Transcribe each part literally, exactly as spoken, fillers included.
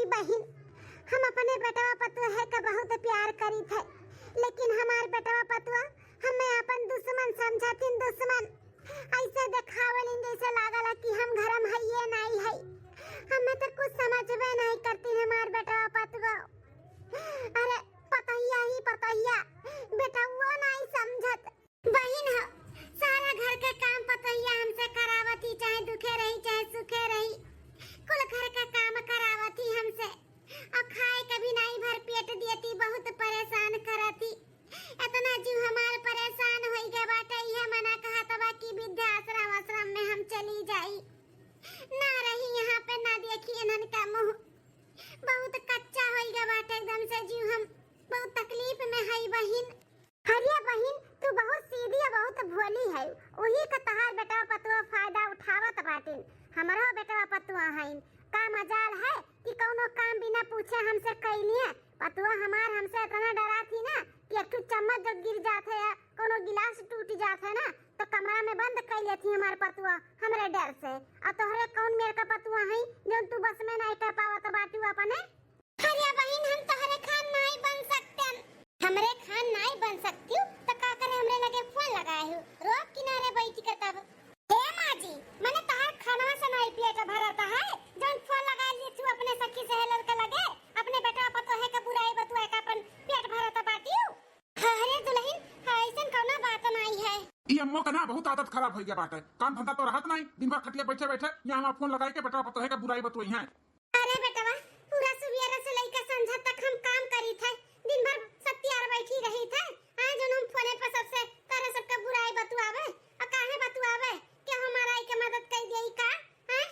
बहिन, हम अपने बेटवा पतोहे का बहुत प्यार करीत है, लेकिन हमार बेटवा पतोह हमें अपन दुश्मन समझतिन, दुश्मन। ऐसे देखावलिन जैसे लागला कि हम घर में हइये नाई है। हमें तो कुछ समझबे नहीं करती हमार बेटवा पतोह। अरे पतोहिया ही पतोहिया, बेटवा नाई समझत। बहिन हो, सारा घर के काम पतोहिया हमसे करावत ही, चाहे दुखे रही चाहे सुखे रही, कुल घर के काम करावत ही हमसे। और खाए के भी नाई भर पेट दियती, बहुत परेशान करती। इतना जीव हमार परेशान होई गए बाटे, इहे मना कहत बा कि वृद्धाश्रम आश्रम में हम चली जाई, ना रही यहाँ पे, ना देखी इन्हन का मुँह। बहुत कच्चा होई गए बाटे एकदम से जीव, हम बहुत तकलीफ में हई बहिन। अरे बहिन, तू बहुत सीधी और बहुत भोली है, वही का तहार बेटवा पतोह फायदा उठावत बाटिन। हमरो बेटवा पतोह हईन, का मजाल है कि कौनो काम बिना पूछे हमसे कैलिए। पतोह हमार हमसे इतना डरात ही ना कि एक ठो चम्मच जो गिर जात है या कौनो गिलास टूट जात है ना, तो कमरा में बंद कर लेती हमार पतोह हमरे डर से। और तोहरे कौन मेर का पतोह है जो तू बस में नहीं कर पावत बाटू अपने? अरे बहिन, हम तोहरे खान नाई बन सकतेन। हमरे खान नाई बन सकती हूँ, तो का करे हमरे लगे फोन लगाए हो? रोड किनारे बैठ के तब। ए माँ जी, मने तोहर खानवा से नाई पेट भरत है, जौन फोन लगा लिए तू अपने सखी सहेलर के लगे, अपने बेटवा पतोहे के बुराई बतुआ के अपन पेट भरत बाटी हूँ। अरे दुलहिन, ऐसन कौनो बात नाई है। ई अम्मो के ना बहुत आदत खराब होइ गया बाटे। काम धंधा तो रहत नाई, दिन भर खटिया बैठे बैठे यहाँ वहाँ फोन लगाई के बेटवा पतोहे के बुराई बतुई हैं। अरे बेटवा, पूरा सुबेरे से लइके संझा तक हम काम करी थे, दिन भर सत्यार बैठी रही थे। हाँ, जौन हम फोने पर सबसे तारे सबके बुराई बतुआवे, आ काहे बतुआवे? के हमारा आई के मदद कर दिया का? हैं?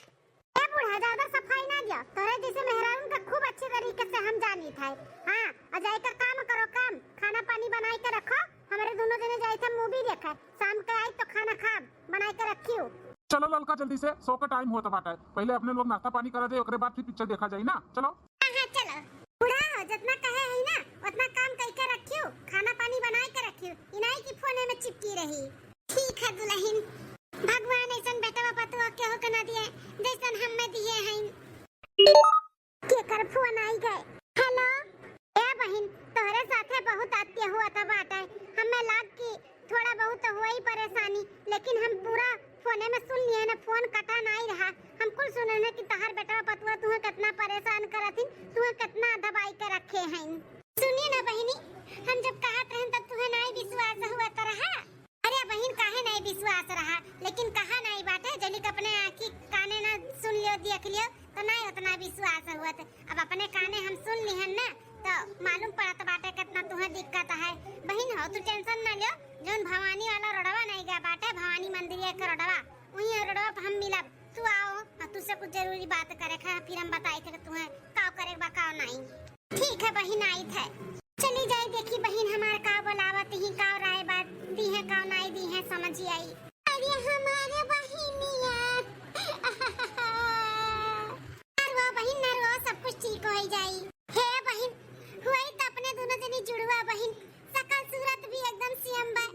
ए बूढ़ा, ज्यादा सफाई ना दिया। तोरे जैसे मेहरारून का खूब अच्छे तरीके से हम जानी थे। हाँ, आ जाए का काम करो, काम, खाना पानी बनाए के रखो। हमरे दोनों जने जाए थे मूवी देखे, शाम के आई तो खाना खाब, बनाए के रखियो। चलो ललका, जल्दी से, सो के टाइम होत बाटे। पहले अपने लोग नाश्ता पानी करा दे, ओकरे बाद फिर पिक्चर देखा जाई ना। चलो। हाँ, हाँ, चलो। बूढ़ा हो, जितना कहे है ना, उतना काम कई के रखियो, खाना पानी बनाए के रखियो, इनाई की फोने में चिपकी रही। ठीक है दुलहिन, भगवान ऐसन बेटवा पतोह केहू के ना दिए, जैसन हमें दिए हैं। केकर फोन आई गए? हेलो। ए बहिन, तोहरे साथे बहुत अत्य हुआ था बाटे। हमें लाग कि थोड़ा बहुत तो हुआ ही परेशानी, लेकिन हम पूरा फोने में सुन लिए ना, फोन कटा नहीं रहा। हम कुल सुने ना कि तहार बेटवा पतोह तुहे कितना परेशान करत हिन, तुहे कितना दबाई के रखे हैं। सुनिए ना बहिनी, हम जब कहत रहन तब तुहे नहीं विश्वास हुआ तो रहा। अरे बहिन, काहे नहीं विश्वास रहा, लेकिन कहा नहीं बाटे, जलिक अपने आँखी काने ना सुन लियो, देख लियो, तो नहीं उतना विश्वास हुआ। अब अपने काने हम सुन लिहन ना, तो मालूम पड़त बाटे कितना तुहे दिक्कत है। बहिन हो, तू टेंशन ना लियो, जौन भवानी वाला रोडवा नहीं गया बाटे, भवानी मंदिर के रोडवा, वहीं रोडवा पर हम मिलब। तू आओ, और तुझसे कुछ जरूरी बात करे का, फिर हम बताई थे कि तुहे का करे बा, का नहीं। ठीक है बहिन, आई थे। चली जाए, देखी बहिन हमार का बोलावत ही, का राय बात दी है, का नाई दी है, समझ आई। अरे हमारे बहिनिया। ना रो बहिन, ना रो, सब कुछ ठीक हो जाई। हे बहिन, हुई तो अपने दोनों जनी जुड़वा बहिन, सकल सूरत भी एकदम सेम बा,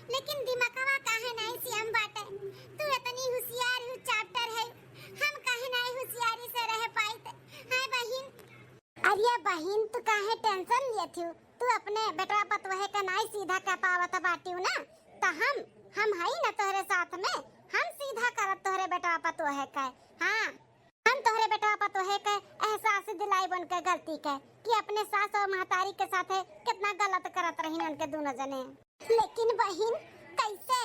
लेकिन दिमागवा काहे नहीं सेम बाटे। तू इतनी होशियार हो, चैप्टर है, हम काहे नहीं होशियारी से रह पाइत है बहिन। अरे बहिन, तू काहे टेंशन लेत हू? तू अपने बेटवा पतोहे का नाई सीधा कर पावत बाटियो ना, त हम, हम हई ना तोहरे साथ में, हम सीधा करब तोहरे बेटवा पतोहे का। हाँ, हम तोहरे बेटवा पतोहे का एहसास दिलाइब उनके गलती के कि अपने सास और महतारी के साथे कितना गलत करत रहिन उनके दोनों जने। लेकिन बहिन, कैसे,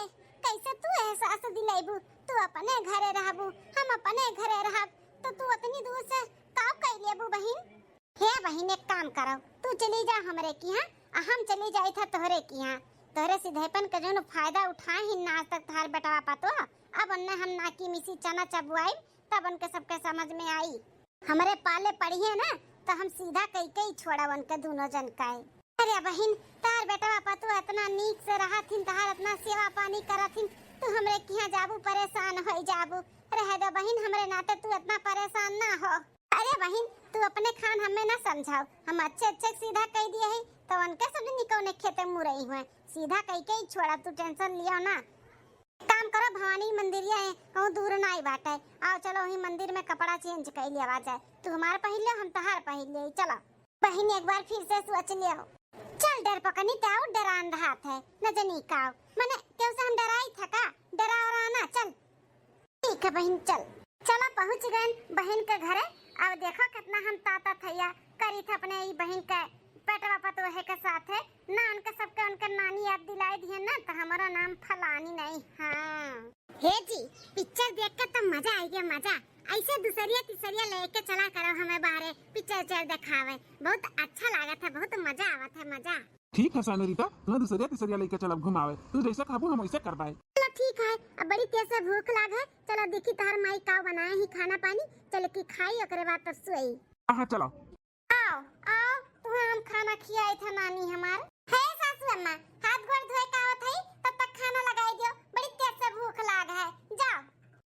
कैसे तू एहसास दिलाइबू? तू अपने घरे रहबू, हम अपने घरे रहब, तो तू उतनी दूर से का कर लेबू बहिन? हे बहिन, एक काम करो, तू चली जा हमरे किहाँ, आ हम चली जाई था तोहरे किहाँ। तोहरे सिधेपन के जौन फायदा उठाए ही ना आज तक तोहार बेटवा पतोह, अब उन्ने हम नाकी मिसी चना चबुआई, तब उनके सबके समझ में आई। हमरे पाले पड़िए ना, तो हम सीधा कई के ही छोड़ब उनके दोनों जन का। अरे बहिन, तोहार बेटवा पतोह इतना नीक से रहत हिन, तोहार इतना सेवा पानी करत हिन, तू हमरे किहाँ जाबू परेशान होई जाबू। रह दे बहिन, हमरे नाते तू इतना परेशान ना हो। अरे बहिन, तू अपने खान हमें ना समझाओ, हम अच्छे अच्छे सीधा कह दिए हैं, तो उनके समझनी कौने खेते मुरई हुए, सीधा कह के ही छोड़ा, तू टेंशन लियो ना। काम करो, भवानी मंदिरिया है, कहूँ दूर ना ही बाटे, आओ चलो वही मंदिर में कपड़ा चेंज कर लिया जाए, तू हमार पहिर ले, हम तहार पहिर ले, चलो। बहिन एक बार फिर से सोच लियो। चल डरपकनी, ते और डरान रहात है, न जनी काव। मने, केहू से हम डराई था का? डरा उरा ना, चल। ठीक है बहिन, चल। चला पहुँच गए बहिन के घरे। अब देखो कितना हम ताता थैया करी थे अपने ई बहिन के पेटवा पतोहे के साथे। ना उनके सबके उनके नानी याद दिलाई दिए ना, तो हमारा नाम फलानी नहीं। हाँ। हे जी, पिक्चर देख के तो मजा आई गया, मजा। ऐसे दूसरिया तीसरिया लेके चला करो हमें बाहरे पिक्चर उच्चर देखावे, बहुत अच्छा लागत है, बहुत मजा आवत है, मजा। ठीक है सानू रीता, तुम्हें दूसरिया तीसरिया लेके चलब घुमावे, तू जैसे कहबू हम वैसे करबाए। चलो ठीक है, अब बड़ी तेज से भूख लाग है, चलो देखी तोहर माई का बनाए ही खाना पानी, चल के खाई, ओकरे बाद तब सोई। हाँ, हाँ, चलो। आओ, आओ, तुम्हें हम खाना खियाए था नानी हमार। हे सासू अम्मा, हाथ गोड़ धोए का आवत है, तब तक खाना लगाई दियो, बड़ी तेज से भूख लाग है, जाओ।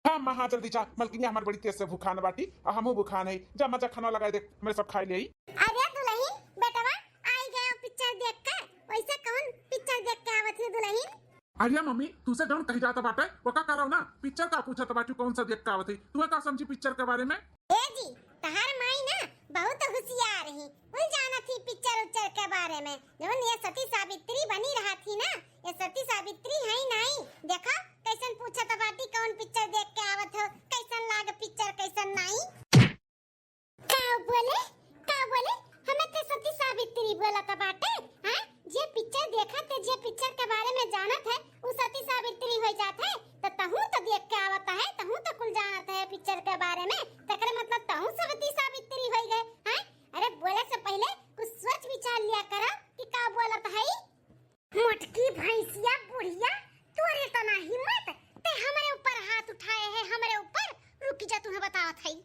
हाँ, अम्मा, हाँ, जल्दी जा, मलकिनिया हमार बड़ी तेज से भूखान बाटी, आ हमहू भूखान है, जा, अम्मा, जा, खाना लगाए दे, मेरे सब खाए ले आई। अरे दुल्हन, बेटवा, आई गयो पिक्चर देख के, वैसे कौन पिक्चर देख के आवत है दुल्हन? अरे मम्मी, तू से जौन कही जाता बाटे, वो का करब ना, पिक्चर का पूछत बाटू, कौन सा देख के आवत है, तू का समझी पिक्चर के बारे में? ए जी, तहार माई ना बहुत होशियार ही, कुल जानत ही पिक्चर उच्चर के बारे में। जौन ये सती सावित्री बनी रहा थी ना, ये सती सावित्री है नहीं। देखो कैसन पूछत बाटी, कौन पिक्चर देख के आवत हो, कैसन लाग पिक्चर, कैसन नहीं। का बोले, का बोले, हमें ते सती सावित्री बोलत बाटे, हाँ? जे पिक्चर देखत है, जे पिक्चर के बारे में जानत है, उ सती सावित्री हो जात है। तो तहूँ तो देख के आवत है, तहूँ तो कुल जानत है पिक्चर के बारे में, तकरे मतलब तहूँ सती सावित्री हो गए, हाँ? अरे बोले से पहले कुछ सोच विचार लिया करो कि का बोलत है। मोटकी भैंसिया बुढ़िया, तोरे तना हिम्मत, ते हमरे ऊपर हाथ उठाए है, हमरे ऊपर। रुक जा, तुम्हें बतावत है।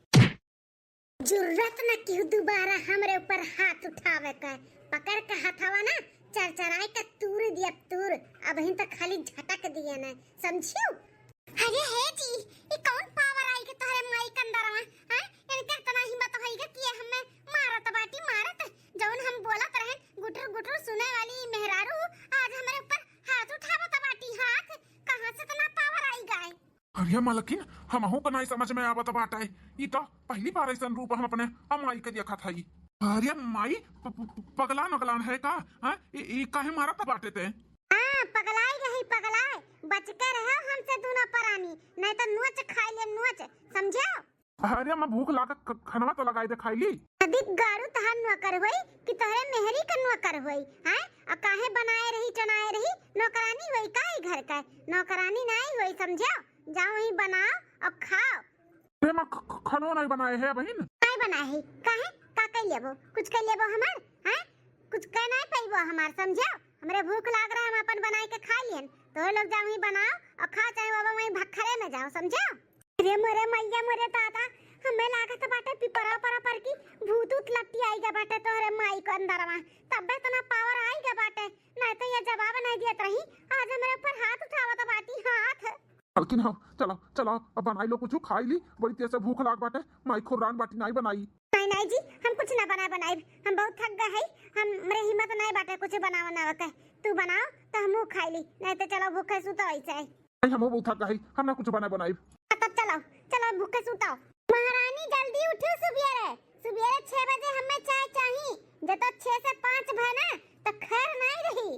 जुर्रत न केहू दोबारा हमरे ऊपर हाथ उठावे का। पकड़ के हथवा ना चरचराए के तूर दिया तूर। अबहिन तो खाली झटक दिए न, समझियो? अरे हे जी, ई कौन पावर आई के तोहरे माई के अंदरवा, हैं? इनके इतना हिम्मत होई के कि ये हमें मारत बाटी, मारत। जौन हम बोलत रहन, गुटुर गुटुर सुने वाली ई मेहरारू आज हमरे ऊपर हाथ उठावत बाटी, हाथ। कहाँ से इतना पावर आई गाय? अरे मलकिन, हमहू का नाई समझ में आवत बाटे। ई तो पहली बार ऐसन रूप हम अपने अमाई के देखत हई। अरे माई, प-, प-, प-, पगलान वगलान है का? हाँ? ई, ई काहे मारत बाटे ते? हाँ, पगलाई रही, पगलाई। बच के रहो हमसे दूनो परानी, नहीं तो नोच खाई ले, नोच, समझो? अरे अम्मा, भूख लागत, ख-, खनवा तो लगाई दे, खाई ली। अभी गाड़ू तहार नौकर होई कि तोहरे मेहरी का नौकर होई, हैं? और काहे बनाए रही, चनाए रही, नौकरानी होई का ई घर का? नौकरानी नाई होई, समझो? जाओ वहीं बनाओ और खाओ। अरे माँ, ख-, ख-, खनवा नाई बनाए है बहिन? नाई बनाए है, काहे? का कर लेबो? कुछ कर लेबो हमार, हैं? कुछ कर नाई पाइबो हमार, समझो? हमरे भूख लाग रहा, हम अपन बनाए के खा लियन। तो लोग जाओ वहीं बनाओ और खाओ, चाहे बाबा वहीं भखरे में जाओ, समझो? अरे मोरे मैया, मोरे दादा, हमें लागत बाटे पिपरा परा पर की भूत उत लट्टी आई गा बाटे तोहरे माई के अंदरवा, तब्बे इतना पावर आई गा बाटे, नहीं तो ये जवाब नहीं दियत रही। आज हमरे ऊपर हाथ उठावत बाटी, हाथ। मलकिन हो, चलो, चलो, अब बनाई लो कुछ, खाई ली, बड़ी तेज से भूख लाग बाटे, माई खुर्रान बाटी, नाई बनाई। नहीं, नहीं जी, हम कुछ ना बनाए बनाई, हम बहुत थक गए हैं, हमरे हिम्मत नहीं बाटे कुछ बनावे ना के। तू बनाओ तो हमहू खाई ली, नहीं तो चलो भूखे सुतो ऐसे। नहीं, हमहू बहुत थक गए, हम ना कुछ बनाए बनाई। हाँ, तब चलो, चलो भूखे सुतो। महारानी जल्दी उठो सुबेरे, सुबेरे छह बजे हमें चाय चाही, जब तो छह से पाँच भय ना तो खैर नहीं रही।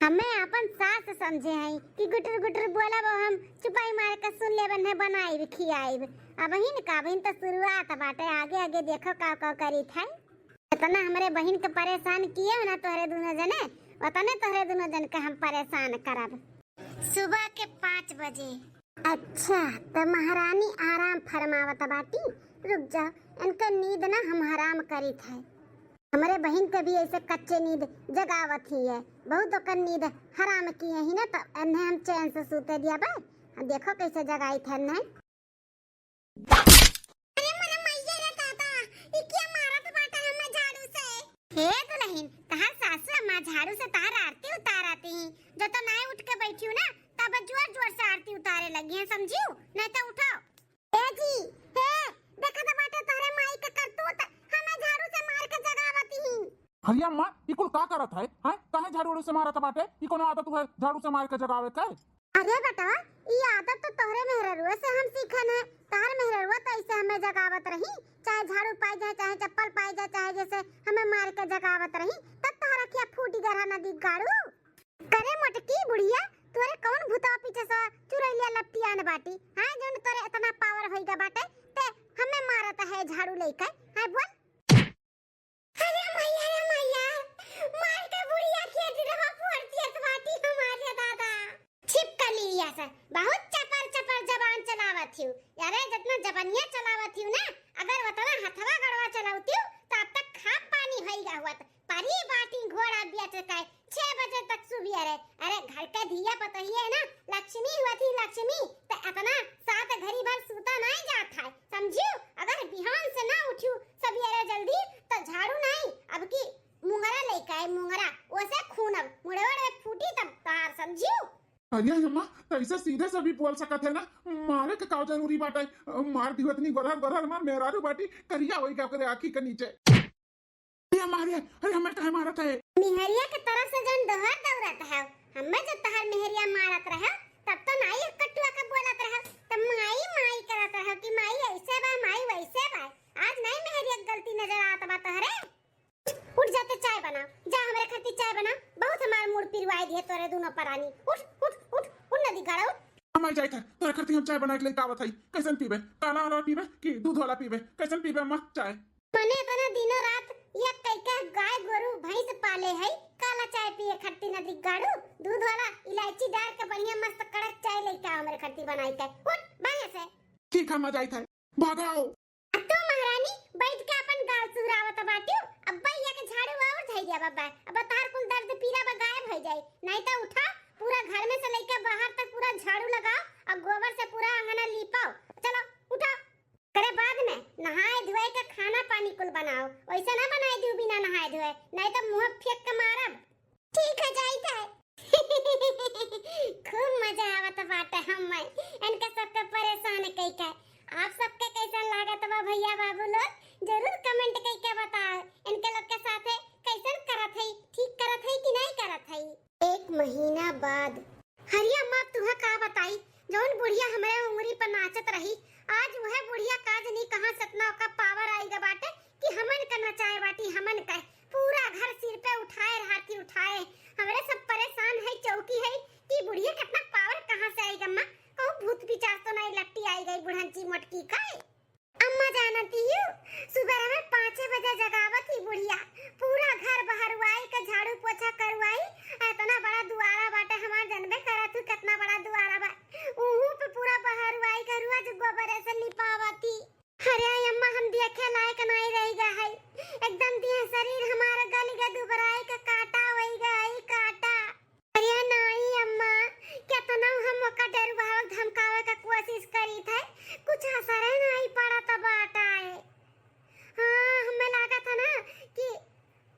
हमें अपन सास समझे हैं कि गुटर गुटर बोलब, हम चुपाई मार के सुन लेबन है, बनाइब खियाइब। अबहिन का, अबहिन तो शुरुआत बाटे, आगे आगे देखो का का करी थे। इतना हमरे बहिन के परेशान किए हो ना तोहरे दुनो जने, उतने तोहरे दुनो जन के हम परेशान करब। सुबह के पाँच बजे। अच्छा, त महारानी आराम फरमावत बाटी। रुक जाओ, इनका नींद ना हम हराम करी थे। हमरे बहिन के भी ऐसे कच्चे नींद जगावत ही है, बहुत ओकर नींद हराम किए ही ना, तो इन्हें हम चैन से सूते दिया बे। देखो कैसे जगाई थे इन्हें। अरे मोरे मैया रे दादा, ई क्या मारत बाटे हमें झाड़ू से? हे दुल्हन, तहार सासू अम्मा झाड़ू से तहार आरती उतारत ही, जो तो नाई उठ के बैठी हूँ ना, तब जोर जोर से आरती उतारे लगी है, समझियो? नहीं तो उठाओ। ए जी, हे, देखत बाटे तोहरे माई के करतूत, हमें झाड़ू से मार के जगावत ही। अरे अम्मा, ई कुल का करत है? हैं? काहे झाड़ू उड़ू से मारत बाटे? ई कोनो आदत हुए झाड़ू से मार के जगावे के? अरे बेटवा, ई आदत तो तोहरे मेहररुआ से हम सीखन है। तोहर मेहररुआ तो ऐसे हमें जगावत रही, चाहे झाड़ू पाई जाए, चाहे चप्पल पाई जाए, चाहे जैसे हमें मार के जगावत रही, तब तोहर अखिया फूटी गरहा नदी गाड़ू। करे मोटकी बुढ़िया, तोरे कौन भूतवा पीछे से चुरैलिया लपटियान बाटी? हाँ, जौन तोरे इतना पावर होइगा बाटे, ते हमें मारत है झाड़ू लेके? हाँ, बोल। अरे मैया, अरे मैया, मार के बुढ़िया के दिलवा फोड़ दियत बाटी हमारे दादा। छिपकलिया से बहुत चपर चपर जबान चलावत हियो। अरे जितना जबनिया चलावत हियो ना, अगर उतना हथवा गड़वा चलावतियो तो अब तक खाप पानी होइगा हुआ। परी बाटी घोड़ा बेच के छह बजे तक सुबह रहे। अरे घर के धिया पतहिए ना लक्ष्मी हुआ थी लक्ष्मी, तो इतना सात घड़ी भर सूता नहीं जात है, समझियो? अगर बिहान से ना उठियो सवेरे जल्दी तो झाड़ू नहीं, अब की मुंगरा लेके आए, मुंगरा, ओसे खून अब मुड़े उड़े फूटी तब तार, समझियो? अरे अम्मा, तो ऐसे सीधे से भी बोल सकत है ना, मारे के का जरूरी बाटे? मार दियो इतनी गोरहर गोरहर मार मेहरारू बाटी, करिया होई गया ओकरे आँखी के नीचे। अरे मारे, अरे हमें काहे मारत है? मेहरिया के तरफ से जन दोहर दौड़त है, हमें जब तहर मेहरिया मारत रहे, तब तो नाई एक कटुआ के बोलत रहे, तब माई माई करत रहे कि माई ऐसे बा, माई वैसे बा। आज नाई मेहरिया के गलती नजर आवत बा तोहरे। उठ जाते चाय बना, जा हमरे खातिर चाय बना, बहुत हमार मूड पिरवाई दिए तोरे दोनों परानी। उठ, उठ, उठ, उठ नदी गाड़ा, उठ। हम आई जाइत है, तोरे खातिर हम चाय बना के लेके आवत हई। कैसन पीबे? काला वाला पीबे कि दूध वाला पीबे? कैसन पीबे अम्मा चाय? मने इतना दिनों रात ये कई के गाय गोरू भैंस पाले है, काला चाय पिए खातिर नदी गाड़ू, दूध वाला इलायची डाल के बढ़िया मस्त कड़क चाय लेके आ हमरे खातिर बनाई के। उठ, बढ़िया से। ठीक है, हम आ जाइत है। भागाओ। अब तो महारानी बैठ के अपन गाल सुहरावत बाटियो। अब भैया के झाड़ू और धइ दिया बाबा। अब तार कुल दर्द पीरा बा गायब हो जाई। नहीं तो उठा, पूरा घर में से लेके बाहर तक पूरा झाड़ू लगाओ और गोबर से पूरा अंगना लीपाओ। चलो, उठो। करे बाद में नहाए धोए के खाना पानी कुल बनाओ। वैसे ना बनाए दियो बिना नहाए धोए, नहीं तो मुंह फेंक के मारब। ठीक है, जाइत है। खूब मजा आवत बाटे हमें इनके सबके परेशान कई के। आप सबके कैसन लागत बा भैया बाबू लोग, जरूर कमेंट कई के बताओ। इनके लोग के साथे कैसन करत है, ठीक करत है कि नहीं करत है? एक महीना बाद। हरिया माँ, तुहा का बताई, जौन बुढ़िया हमरे उंगरी पर नाचत रही, आज वह बुढ़िया का जनी कहाँ से इतना ओका पावर आई गा बाटे कि हमन का नचाए बाटी, हमन का पूरा घर सिर पे उठाए रहती, उठाए। हमरे सब परेशान है, चौकी है कि बुढ़िया कितना पावर कहाँ से आई गा अम्मा? कहूँ भूत पिचास तो नहीं लट्टी आई गई बुढ़ंची मोटकी का? अम्मा जानती हूँ, सुबह में पाँचे बजे जगावत ही बुढ़िया, पूरा घर बहरवाई के झाड़ू पोछा करवाई। इतना बड़ा दुआरा बाटे हमार, जनबे करत हूँ कितना बड़ा दुआरा बा। उहू पे पूरा बहरवाई के रोज गोबर से लिपावती। अरे अम्मा, हम देखे लायक नहीं रह गए है, एकदम देह शरीर हमारा गल गया, दुबराई के काटा होई गए है, काटा। अरे नाई अम्मा, केतना हम ओका डरवावे धमकावे का कोशिश करी थे, कुछ असर नहीं पड़त बाटा है। हाँ, हमें लागत है ना कि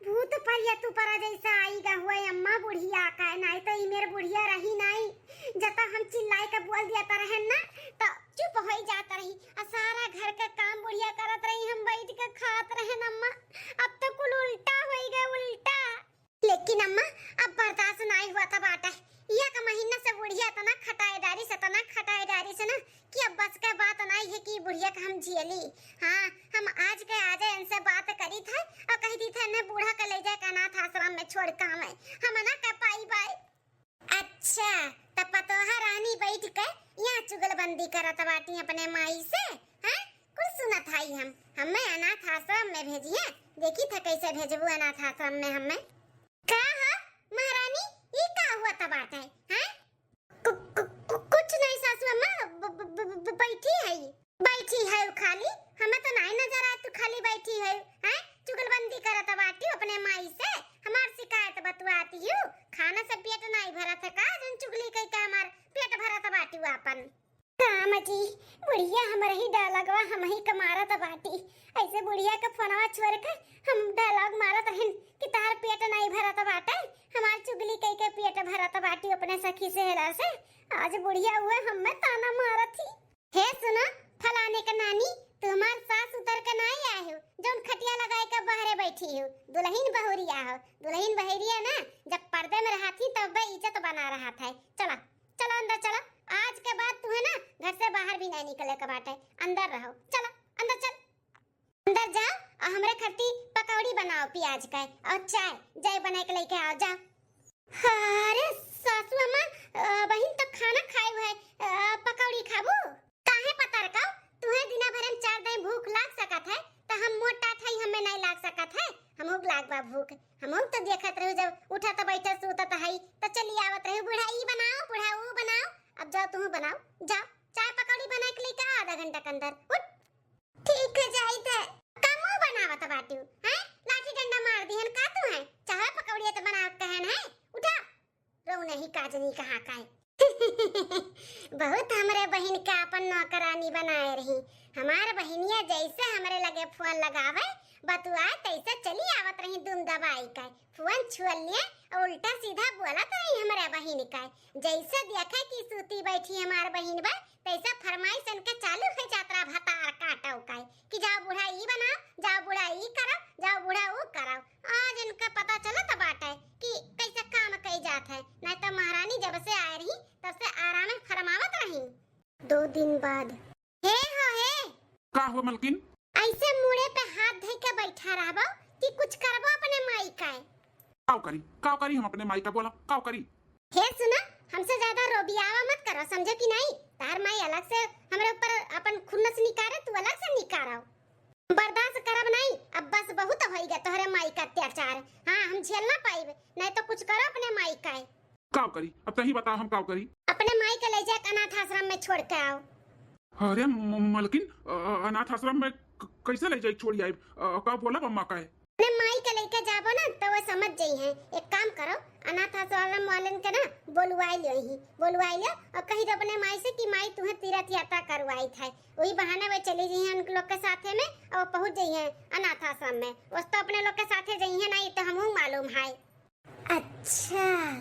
भूत परियत ऊपर जैसा आई गा हुआ अम्मा बुढ़िया का, नहीं तो ई मेरे बुढ़िया रही नहीं। जता हम चिल्लाई के बोल दिया रहन ना, तो चुप हो जात रही, आ सारा घर का काम बुढ़िया करत रही, हम बैठ के खात रहन अम्मा। अब तो कुल उल्टा हो गए, उल्टा। लेकिन अम्मा, अब बर्दाश्त नाई हुआ था बाटा। एक महीना से बुढ़िया इतना खटाए डारी से, इतना खटाए डारी से ना कि अब बस के बात नाई है कि बुढ़िया का हम झेली। हाँ, हम आज के आजे इनसे बात करी था और कह दी था इन्हें बूढ़ा के ले जाए के अनाथ आश्रम में छोड़ के हमें, हम ना कर पाई बाय। अच्छा, त पतोहा रानी बैठ के यहाँ चुगलबंदी करत बाटी अपने माई से, हैं? कुल सुनत हई हम, हमें अनाथ आश्रम में भेजिए, देखी था कैसे भेजबू अनाथ आश्रम में हमें। का हो महारानी, ई का हुआ त बात है, हैं? कु-, कु-, कु-, कुछ नहीं सासू अम्मा, ब-, ब-, ब-, ब-, बैठी है, बैठी है खाली, हमें तो नहीं नजर आए तू खाली बैठी है, हैं? चुगलबंदी करत बाटी अपने माई से, हमार शिकायत बतवाती हूँ, खाना से पेट नहीं भरत है का, जन चुगली कई का हमार पेट भरत बाटी आपन। काम जी, बुढ़िया हमरे ही डायलॉगवा हम ही के मारत बाटी। ऐसे बुढ़िया के फोनवा छोड़ के हम डायलॉग मारत रहन कि तार पेट नहीं भरत बाटे, हमार चुगली कई के पेट भरत बाटी अपने सखी सहेला से। आज बुढ़िया हुए हमें ताना मारत ही। हे सुनो, फलाने के नानी, तू हमार सास उतर के नहीं आए हो, जौन खटिया लगाए के बाहरे बैठी हो। दुल्हन बहुरिया हो, दुल्हन बहरिया ना, जब पर्दे में रहत ही तब इज्जत बना रहत है। चला, चलो अंदर चलो, आज के बाद तुहे ना घर से बाहर भी नहीं निकले के बाटे, अंदर रहो। चलो अंदर चल, अंदर जाओ और हमरे खरती पकौड़ी बनाओ प्याज का और चाय, जाए बनाए के लेके आओ, जाओ। अरे सासू अम्मा, अ, बहिन तो खाना खाए हुए, अ, पकौड़ी खाबू? काहे पतरका, तुहे दिना भरे में चार दाई भूख लाग सकत है, तो हम मोटा थाई, हमें नहीं लाग सकत है, हमहू के लाग बा भूख। हमहू तो देखत रहू, जब उठत बैठत सूतत हई, तो चली आवत रहू, बूढ़ा ई बनाओ, बूढ़ा ऊ बनाओ। अब जाओ तुहू बनाओ, जाओ चाय पकौड़ी बना के लेके आओ आधा घंटा के अंदर। उठ। ठीक है जाइत है। का मुंह बनावत बाटू, हैं? लाठी डंडा मार दिहन का तू है? चाहे पकौड़िया तो बना के कहन है? उठा। रो नहीं काजनी कहाँ का है। बहुत हमरे बहिन का अपन नौकरानी बनाए रही। हमार बहिनिया जैसे हमरे लगे फोन लगावे, बतुआए, तैसे चली आवत रही दुम दबाई का। फोन छुअल लिए और उल्टा सीधा बोलत रही हमरे बहिन का। जैसे देखे कि सूती बैठी हमार बहिन बा, तैसे फरमाइश इनके चालू है जात्रा भतार काटो का। कि जाओ बूढ़ा ई बनाओ, जाओ बूढ़ा ई करो, जाओ बूढ़ा ऊ करो। आज इनका पता चलत बाटे कि कैसे काम कई जात है, नहीं तो महारानी जब से आए रही तब से आराम फरमावत रही। दो दिन बाद। हे हो हे। का हो मलकिन? ऐसे मुड़े पे हाथ धइ के बैठा रहबो कि कुछ करबो अपने माई का? काव करी, काव करी हम अपने माई का, बोला काव करी? हे सुना, हमसे ज्यादा रोबियावा मत करो, समझो कि नहीं? तार माई अलग से हमरे ऊपर अपन खुन्नस निकारे, तू अलग से निकारो। बर्दाश्त करब नहीं, अब बस बहुत होइगा तोहरे माई का अत्याचार। हाँ, हम झेल ना पाइब, नहीं तो कुछ करो अपने माई का। काव करी, अब तही बताओ हम काव करी? अपने माई के ले जाके अनाथ आश्रम में छोड़ के आओ। अरे म-, मलकिन, अ, अनाथ आश्रम में क-, कैसे ले जाई छोड़ी आइब? अ, का बोला अम्मा का है? अपने माई के लेके जाबो ना तो वो समझ जाई है। एक काम करो, अनाथ आश्रम वालन के ना बोलवाई लियो ही, बोलवाई लियो और कही दो अपने माई से कि माई तुम्हें तीर्थ यात्रा करवाई था, वही बहाने वे चली जाई हैं उन लोग के साथे में और पहुँच जाई हैं अनाथ आश्रम में। वो तो अपने लोग के साथे जाई हैं, नहीं तो हमहू मालूम है। अच्छा,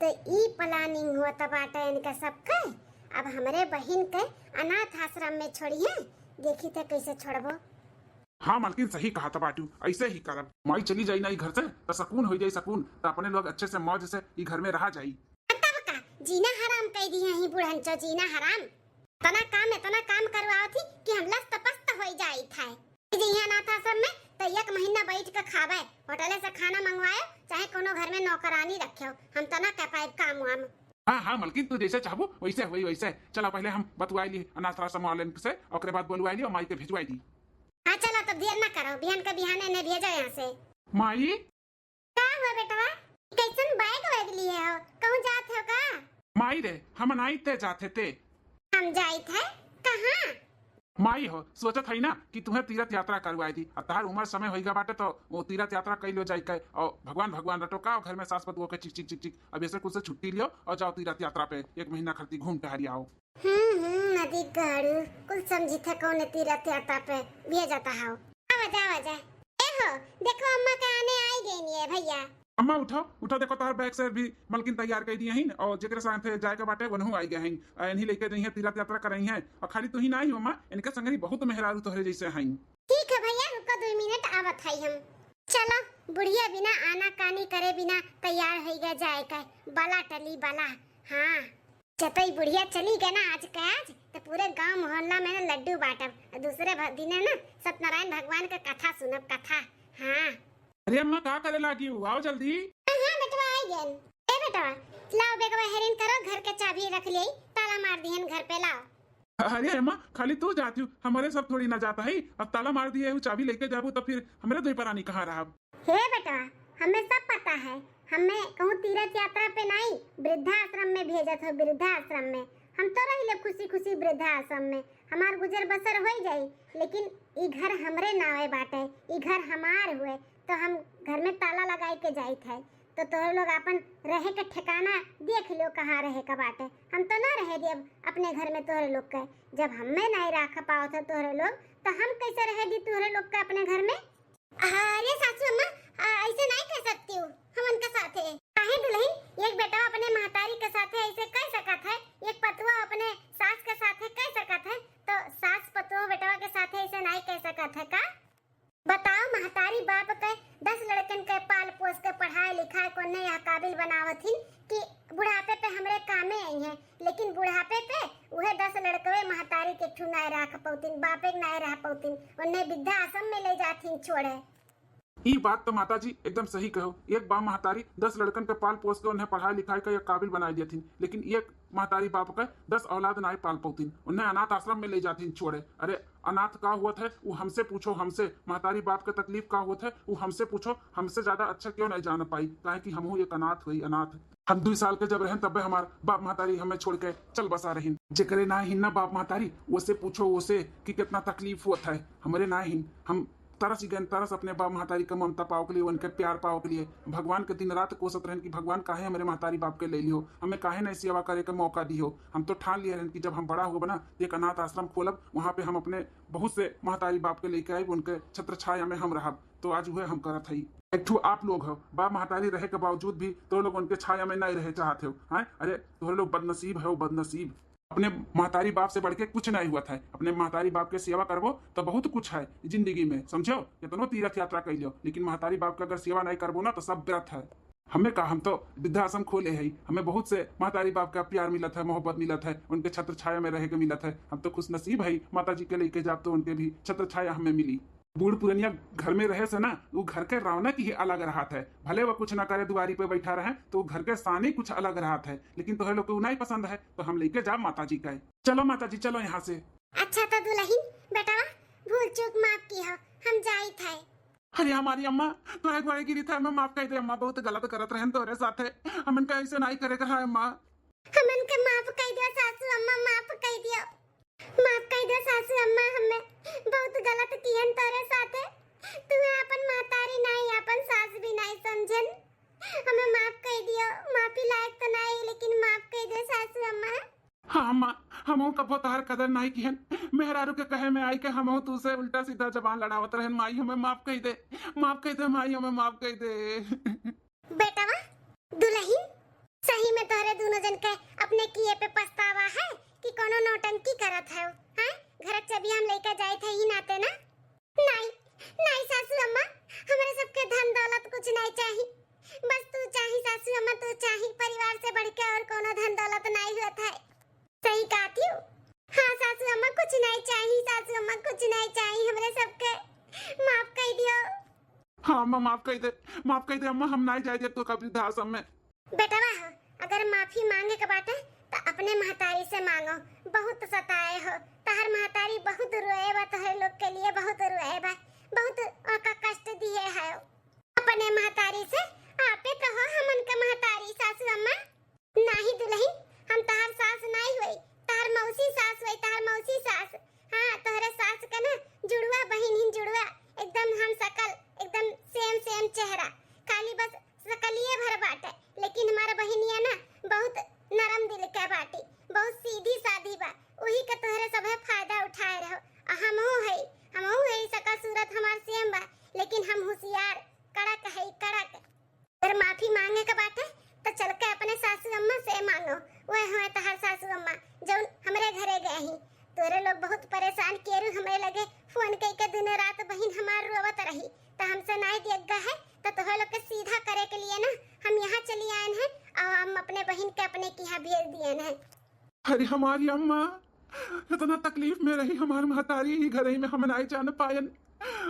तो ई planning होत बाटे इनका सबके। अब हमरे बहिन के अनाथ आश्रम में छोड़िए, देखी थे कैसे छोड़बो। हाँ मलकिन, सही कहा था बाटू, ऐसे ही करब। माई चली जाई ना ई घर से, तो सुकून हो जाई, सुकून, तो अपने लोग अच्छे से मौज से ई घर में रहा जाई। तब का जीना हराम कई दिए ही बुढ़नचो, जीना हराम। इतना काम, इतना काम करवावत ही कि हम लस्त पस्त होई जाई था। जी हाँ, अनाथ आश्रम में तो एक महीना बैठ के खावे, होटले से खाना मंगवाए, चाहे कोनो घर में नौकरानी रखे हो, हम तो ना कर पाए काम वाम। हाँ, हाँ, मलकिन, तू जैसे चाहबू, वैसे होई, वैसे। चला, पहले हम बतुआई ली अनाथ आश्रम वाले से, ओकरे बाद बोलवाई ली और माई के भिजवाई दी। हाँ, चला, तब देर ना करो, बिहान के बिहाने ने भेजो यहाँ से। माई, का हुआ बेटवा? कैसन बैग वैग लिए हो? कहूँ जात हो का? माई रे, हम नाई ते जाते ते। हम जाइत है? कहाँ? माई हो, सोचत हई ना कि तुहें तीर्थ यात्रा करवाई दी। अब तार उम्र समय होइगा बाटे तो वो तीर्थ यात्रा कई लो जाई के, और भगवान भगवान रटो का घर में सास पतुओ के चिक चिक चिक चिक। अब ऐसे कुछ से छुट्टी लियो और जाओ तीर्थ यात्रा पे, एक महीना खरती घूम टहरी आओ। हम्म, हम्म, नदी गाड़ू, कुल समझी थे कौन तीर्थ यात्रा पे भेजता हो। आवा जा, आवा जा। ए हो, देखो अम्मा का आने आई गई नहीं है भैया। अम्मा उठो, उठो, देखो तोहर बैग से भी मलकिन तैयार कर दिए हैं और जेकरे साथे जाए के बाटे वनहु आई गए हैं। आ, इन्हीं लेके जइहें तीर्थ यात्रा करई हैं और खाली तू ही ना आई हो अम्मा, इनके संगरी बहुत मेहरारू तोहरे जैसे हैं। ठीक है भैया, रुको दो मिनट आवत है हम। चलो, बुढ़िया बिना आनाकानी करे बिना तैयार होइगा जाए के, बला टली बला। हाँ। जतई बुढ़िया चली गए ना आज के आज, तो पूरे गांव मोहल्ला में ना लड्डू बांटब। और दूसरे भ-, दिने ना सत्यनारायण भगवान के कथा सुनब, कथा। हाँ। अरे अम्मा, का करे लागी हूँ? आओ जल्दी। हाँ, हाँ, बेटवा, आई गेन। ए बेटवा, लाओ बेगवा हेरिन करो, घर के चाबी रख ले, ताला मार दिहन घर पे, लाओ। अरे अम्मा, खाली तू जाती हूँ, हमारे सब थोड़ी ना जाता है। अब ताला मार दिए हूँ, चाबी लेके जाबू, तो फिर हमरे दुई परानी कहाँ रहब? हे बेटवा, हमें सब पता है। हमें कहूँ तीर्थ यात्रा पे नहीं, वृद्धाश्रम में भेजत हो, वृद्धाश्रम में। हम तो रह ले खुशी खुशी वृद्धाश्रम में, हमार गुजर बसर हो जाई, लेकिन ई घर हमरे नावे बाटे, ई घर हमार हुए, तो हम घर में ताला लगाई के जाइत है। तो तोहरे लोग आपन रहे के ठिकाना देख लियो, कहाँ रहे के बाटे। हम तो ना रहे देब अपने घर में तोहरे लोग के। जब हमें नहीं रख पावत हो तोहरे लोग, तो हम कैसे रहे दी तोहरे लोग के अपने घर में? अरे सासू अम्मा, आ, ऐसे नहीं कर सकती हूँ हम उनके साथे। काहे दुल्हन, एक बेटा अपने महतारी के साथे ऐसे कर सकत है, एक पतुआ अपने सास के साथे कर सकत है, तो सास पतुआ बेटवा के साथे ऐसे नहीं कर सकत है का? बताओ, महतारी बाप के दस लड़कन के पाल पोस के पढ़ाए लिखाए को नया काबिल बनावत हिन कि बुढ़ापे पे हमरे कामे आई हैं, लेकिन बुढ़ापे पे उहे दस लड़कवे महतारी के ठू नाय राख पौतिन, बापे के नाय रह पौतिन, उन्हें वृद्धाश्रम में ले जाथिन छोड़े। ई बात तो माता जी एकदम सही कहो। एक बाप महतारी दस लड़कन के पाल पोस के उन्हें पढ़ाई लिखाई के एक काबिल बनाई देथिन, लेकिन एक महतारी बाप के दस औलाद नाय पाल पौतिन, उन्हें अनाथ आश्रम में ले जाथिन छोड़े। अरे अनाथ का होत है, वो हमसे पूछो, हमसे। महतारी बाप के तकलीफ का होत है, वो हमसे पूछो। हमसे ज्यादा अच्छा क्यों नहीं जान पाई, काहे कि हमहू एक अनाथ हुई, अनाथ। हम दुई साल के जब रहन, तबे हमार बाप महतारी हमें छोड़ के चल बसा रहिन। जेकरे ना हिन ना बाप महतारी, ओसे पूछो ओसे कि कितना तकलीफ होत है। हमरे ना हिन, हम तरस गए, तरस अपने बाप महतारी के ममता पावे के लिए, उनके प्यार पावे के लिए। भगवान के दिन रात कोसत रहन कि भगवान काहे हमरे महतारी बाप के ले लियो, हमें काहे नहीं सेवा करे के मौका दियो। हम तो ठान लिए रहन कि जब हम बड़ा होब ना, तो एक अनाथ आश्रम खोलब, वहाँ पे हम अपने बहुत से महतारी बाप के लेके आइब, उनके छत्र छाया में हम रहब। तो आज उहे हम करत हई। एक ठो आप लोग हो, बाप महतारी रहे के बावजूद भी तो लोग उनके छाया में नहीं रहे चाहत हो, हैं? अरे तोहरे लोग बदनसीब हो, बदनसीब। अपने महतारी बाप से बढ़ के कुछ नहीं हुआ था। अपने महतारी बाप के सेवा करबो तो बहुत कुछ है जिंदगी में, समझो? कितनो तीर्थ यात्रा कर लियो, लेकिन महतारी बाप के अगर सेवा नहीं करबो ना तो सब व्यर्थ है। हमें का, हम तो वृद्धाश्रम खोले है, हमें बहुत से महतारी बाप का प्यार मिलत है, मोहब्बत मिलत है, उनके छत्र छाया में रहे के मिलत है। हम तो खुश नसीब है, माता जी के लेके जाब तो उनके भी छत्र छाया हमें मिली। बूढ़ पुरनिया घर में रहे से ना, वो घर के रौनक ही अलग रहत है। भले वो कुछ ना करे, दुआरी पे बैठा रहे, तो वो घर के शान ही कुछ अलग रहत है। लेकिन तोहरे लोग के उ नहीं पसंद है, तो हम लेके जाब माता जी का। चलो माता जी, चलो यहाँ से। अच्छा तो दुलहिन, बेटवा, भूल चूक माफ किहो, हम जाइत है। अरे हमारी अम्मा, तोहरे गोड़े गिरी थे, हमें माफ कर दे अम्मा, बहुत गलत करत रहन तोहरे साथे, हमन का ऐसे नहीं करे के रहा अम्मा। हमन के माफ कर दियो सासू अम्मा, माफ कर दियो, माफ कर दियो सासू अम्मा, हमें बहुत गलत किहन तोहरे साथे। तू अपन महतारी नहीं, अपन सास भी नहीं समझन। हमें माफ कर दियो, माफी लायक तो नहीं, लेकिन माफ कर दियो सासू अम्मा। हाँ अम्मा, हमहू कबो तोहार कदर नहीं किहन। मेहरारू के कहे में आई के हमहू तू से उल्टा सीधा जबान लड़ावत रहन। माई, हमें माफ कर दे, माफ कर दे माई, हमें माफ कर दे। बेटवा, दुलहिन, सही में तोहरे दोनों जन के अपने किए पे पछतावा है कि कोनो नौटंकी करत है, हैं? घर के चाबी हम लेके जाए थे ही नाते ना। नहीं, नहीं सासू अम्मा, हमरे सबके धन दौलत कुछ नहीं चाही, बस तू चाही सासू अम्मा, तू चाही, परिवार से बढ़ के और कोनो धन दौलत नहीं होत है। सही कहती हूँ। हाँ सासू अम्मा, कुछ नहीं चाही, सासू अम्मा, कुछ नहीं चाही, हमरे सबके माफ कर दियो। हाँ अम्मा, माफ कर दे, माफ कर दे अम्मा, हम नहीं जाए दे तो कभी वृद्धाश्रम में। बेटवा हो, अगर माफी मांगे के बाटे, त अपने महतारी से मांगो। बहुत सताए हो, तहर महतारी बहुत रोए बा, तोहरे लोग के लिए बहुत रोए बा, बहुत ओका कष्ट दिए है। अपने महतारी से, आपे तो हो हमन के महतारी, सासू अम्मा। नाही दुलहिन, हम तहार सास नाही होई, तहार मौसी सास होई, तहार मौसी सास। हाँ, तोहरे सास के ना जुड़वा बहिन हिन, जुड़वा, एकदम हम सकल, एकदम सेम सेम चेहरा, खाली बस सकलिए भर बाटे, लेकिन हमार बहिनिया ना बहुत नरम दिल के बाटी, बहुत सीधी सादी बा, उही के तोहरे सभे फायदा उठाए रहो। आ हमहू हई, हमहू हई, सकल सूरत हमार सेम बा, लेकिन हम होशियार, कड़क हई, कड़क। अगर माफी मांगे के बाटे, तो चल के अपने सासू अम्मा से मांगो। वह हुए तहार सासू अम्मा, जौन हमरे घरे गए ही। तोरे लोग बहुत परेशान केरू हमरे लगे फोन कई के दिन रात बहिन हमार रोवत रही, त हमसे नाई दियग्गा है, त तोहरे लोग के सीधा करे के लिए ना हम यहाँ चली आयन है और हम अपने बहिन के अपने के यहाँ भेज दियन है। अरे हमारी अम्मा, इतना तकलीफ में रही हमार महतारी, ई घरे में हम नाई जान पायन।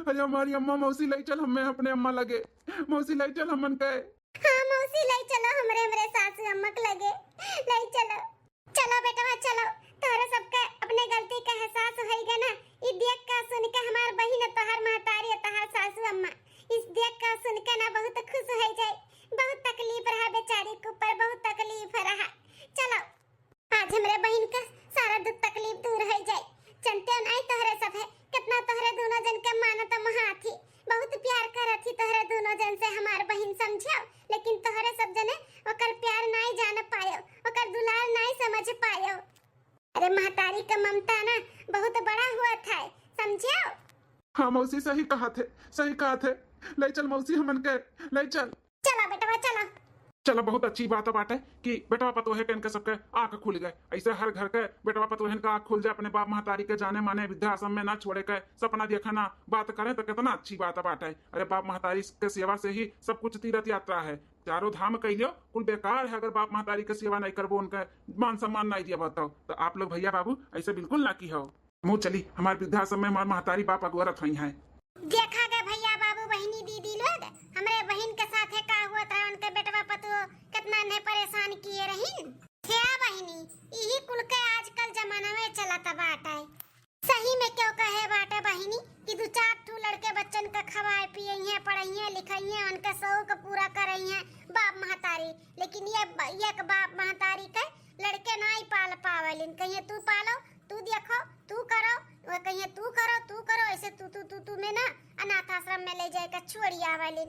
अरे हमारी अम्मा, मौसी ले चल हमें अपने अम्मा लगे, मौसी ले चल हमन के। हाँ मौसी, ले चलो हमरे, हमरे सासू अम्मा के लगे, ले चलो। चलो बेटवा चलो, तोहरे सबके अपने गलती का एहसास होई गए ना। ई देख के सुन के हमार बहिन, तोहार महतारी, तोहार सासू अम्मा, इस देख के सुन के ना बहुत खुश हो जाए। बहुत तकलीफ रहा बेचारी के ऊपर, बहुत तकलीफ रहा। चलो। आज हमरे बहिन का सारा दुख तकलीफ दूर हो जाए। जनते नाई तोहरे सब है, कितना तोहरे दोनों जन के मानत महा थी, बहुत प्यार करत थी तोहरे दोनों जन से हमार बहिन, समझो। लेकिन तोहरे सब जने ओकर प्यार नाई जान पायो, ओकर दुलार नाई समझ पायो। अरे महतारी का ममता ना बहुत बड़ा हुआ था, समझो। हाँ मौसी, सही कहा थे, सही कहा थे। ले चल मौसी हमन के, ले चल। चलो बेटवा चलो। चला, बहुत अच्छी बात बाटे कि बेटवा पतोहे के इनके सबके आँख खुल गए। ऐसे हर घर के बेटवा पतोहन का आँख खुल जाए, अपने बाप महतारी के जाने माने वृद्धाश्रम में ना छोड़े के सपना देखे ना बात करें तो कितना अच्छी बात बाटे। अरे, बाप महतारी के सेवा से ही सब कुछ तीर्थ यात्रा है। चारों धाम कह लियो, कुल बेकार है अगर बाप महतारी के सेवा नहीं करबो, उनका मान सम्मान नहीं दिया बताओ। तो आप लोग भैया बाबू ऐसे बिल्कुल ना की हो। मुँह चली, हमारे वृद्धाश्रम में हमारे महतारी बाप अगोरत हुई हैं। देखा गए भैया बाबू बहिनी दीदी लोग, हमरे बहिन के साथे का हुआ था, उनके बेटवा पतोह कितना ने परेशान किए रहीन। हे बहिनी, यही कुल के आजकल जमाना में चलत बाटे। सही में क्यों कहे बाटे बहिनी कि दो चार ठू लड़के बच्चन के खवाए पियइहें, पढ़इहें, लिखइहें, उनके शौक पूरा करइहें बाप महतारी, लेकिन ये ब-, ये एक बाप महतारी के लड़के नाई पाल पावेलिन। कहिए तू पालो, तू देखो, तू करो, वो कहिए तू करो, तू करो, ऐसे तू तू तू तू में ना अनाथ आश्रम में ले जाए के छोड़ी आवेलिन।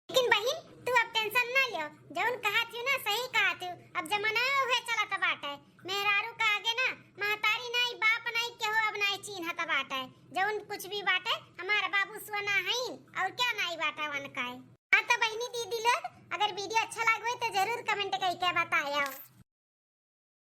लेकिन बहिन, तू अब टेंशन ना लियो, जौन कहत हूँ ना सही कहत हूँ। अब जमाना उहे चलत बाटे, मेहरारू का आगे ना महतारी नाई, बाप नाई, केहू अब नाई चीन्हत बाटे। जौन कुछ भी बाटे हमार बाबू सोना हईन, और क्या नाई बाटे उनका। हाँ तो बहिनी दीदी लोग, अगर वीडियो अच्छा लागवे तो जरूर कमेंट करके बतायो।